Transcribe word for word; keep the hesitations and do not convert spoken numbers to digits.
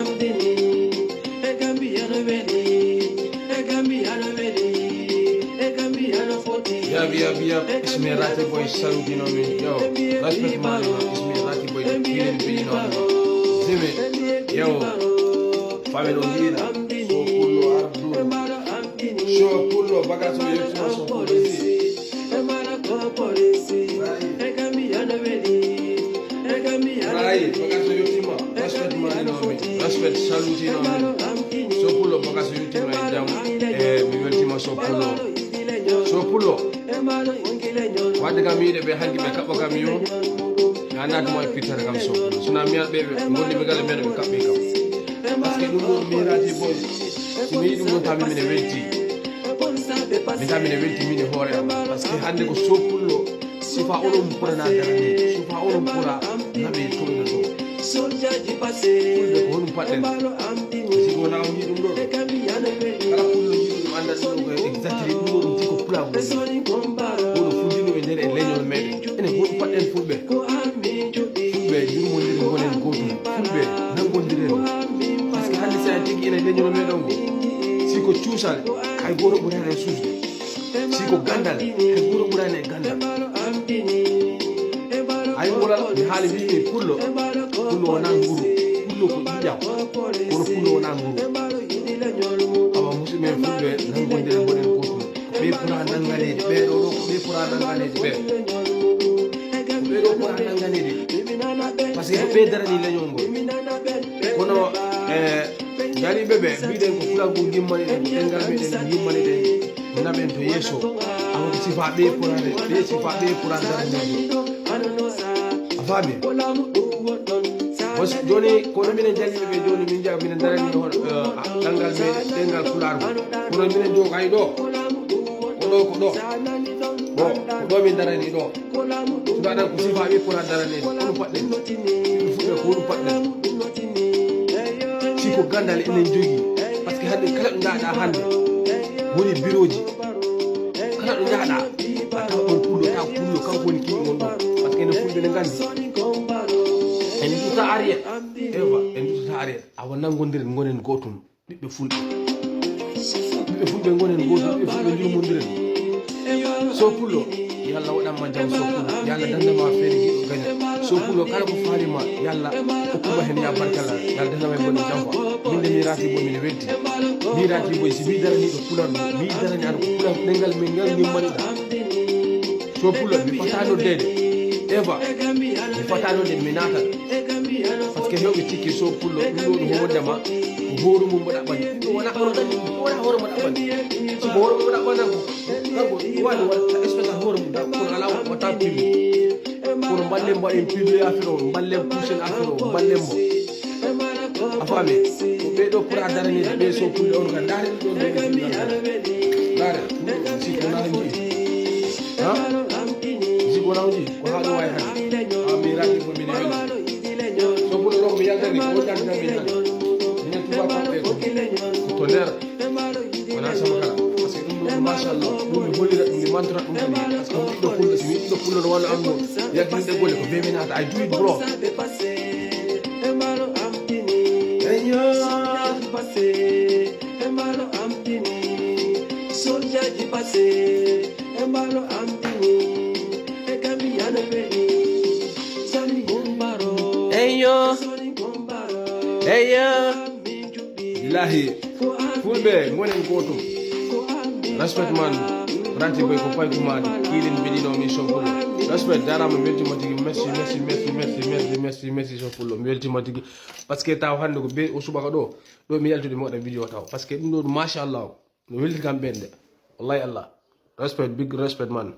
Yab, yab, yab, it's me, Ratty Boy, salutino mi. Yo, respect man, it's me, Ratty Boy, the killing bee, you know. Zimi, yo, family Odina, so cool, Ardu. So cool, Bagaso, yo, so cool. Ray, bagaso yettima. Respect man, you know me. Respect, salute, you know me. So Pullo, bagaso yettima e jam. Eh, mi weltima So Pullo. So Pullo. Wadde kam yiide ɓe hanki ɓe kaɓɓo kam yo. Mi annda tuma e pittata kam So Pullo. Sona mi alɓe ɓe gondi ɓe gala men ɓe kaɓɓi kam. Parce que ɗum ɗon miraji boy. Si mi yiɗi ɗum ɗon tami mine welti. Mi tami mine welti mine hoore am. Parce que hande ko So Pullo. Sifa onon pura na darani, sifa onon pura naɓe toyno to. Fulɓe ko honum paɗɗen? Sigo na on yiɗum ɗo. Kala pullo yiɗum ɗum anda ɗum ko exactly ɗum ɗo ɗum tiko pula ko. Ko ɗo fuddino e nder e leñol meɗen. Ene ko honum paɗɗen fulɓe? Fulɓe jurmondiren gonen gotum. Fulɓe nangondiren. Parce que hande si a tigi ene leñol meɗen go. Si ko cuusal, hay goto ɓurani e suusde. Si ko gandal, hay goto ɓurani e gandal. Ay ngolal mi haali wiɓe pullo. Pullo wona nguru. Pullo ko ƴiƴam. Kono pullo wona nguru. Awa musidɓe fulɓe nangondiren mboɗen gotum. Ɓe pura nanganeede ɓe ɗo ɗo ko ɓe pura nanganeede ɓe. Ɓe ɗo pura nanganeede. Parce que ɓe darani leñol ngol. Kono e jariɓe ɓe mbiɗen ko pulagu gimmani ɗen ko ɗengal meɗen gimmani ɗen. Naɓen to yeeso. Awa ko sifa ɓe purade ɓe sifa ɓe pura daraniɓe. A faami? Bos joni kono minen janngiɓe ɓe joni min jaa minen darani on ɗanngal meɗen ɗengal pulaar. Kono minen jogay ɗo ko ɗo ko ɗo. Bon ko ɗo min darani ɗo. Suɗaɗan ko sifa ɓe pura darani ɗum paɗɗen. Ɗum fuɗɗe ko ɗum paɗɗen. Si ko gandal enen jogi. Parce que hande kala ɗo ndaɗa hande woni biroji. Kala ɗo jahɗa a tawa ɗon pullo taw pullo kanko woni kiɗi mon ɗon. Parce que ene fulɓe ne gandi en duta arrière. Eva en dutata arrière. Awa nangondiren gonen gotum. Ɓiɓɓe fulɓe ɓiɓɓe fulɓe gonen gotum ɓiɓɓe fulɓe jurmondiren. So pullo yalla waɗanma jam so pullo yalla dandama feere jiɗo gaña. So pullo kala ko faalima yalla hokkuma hen ya barkalla yalla dandama e gonen jam fa. Minde mi rati boy mine welti. Mi rati boy si mi daraniɗo pular ɗo mi darani aɗa ko pular ɗengal min ngal min maniɗa. So pullo mi fata noddede. Eva mi fata noddede mi natat. Parce que hewɓe cikki so pullo ɗum ɗo no howodema ko hoore mum mbaɗa ɓanni ɗum wona hoore mum ɗaɓɓani. Siko hoore mum mbaɗa ɓannan ko kanko wani watta spécial hoore mum tan kono ala watta pullo. Kono mballen mbaɗen pullo affaire o mballen kusen affaire o mballen mo. A faami? Ko ɓe ɗo pura daraniɓe ɓe so pullo on ka dare ɗo dare. Siko na ji ha siko na ji ko ha ɗo way hade. A mi rati ko mine weli so pullo ɗo mi yaltani ko wonɗan tan mi nani. Minen tuba paɓɓe ko to nder. Wona sama kala parce que ɗum ɗo machallah ɗum mi hollira ɗum mi mantora ɗum kadi parce que ɗum ɗo pullo si mi ɗo pullo no wano am no yaltinde golle ko be mi naata I do it bro. Eyo. Eyo. Eyo. Billahi fulɓe gonen gotum. Respect man. Ranti boy ko payku maɗi kiɗen mbiɗino mi soguno. Respect darama weltima tigi merci merci merci merci merci merci so pullo mi weltima tigi. Parce que taw hande ko be o subaka ɗo ɗo mi yaltude mi waɗa vidéo taw parce que ɗum ɗo machallah. No welti kam ɓende. Wallahi Allah. Respect big respect man.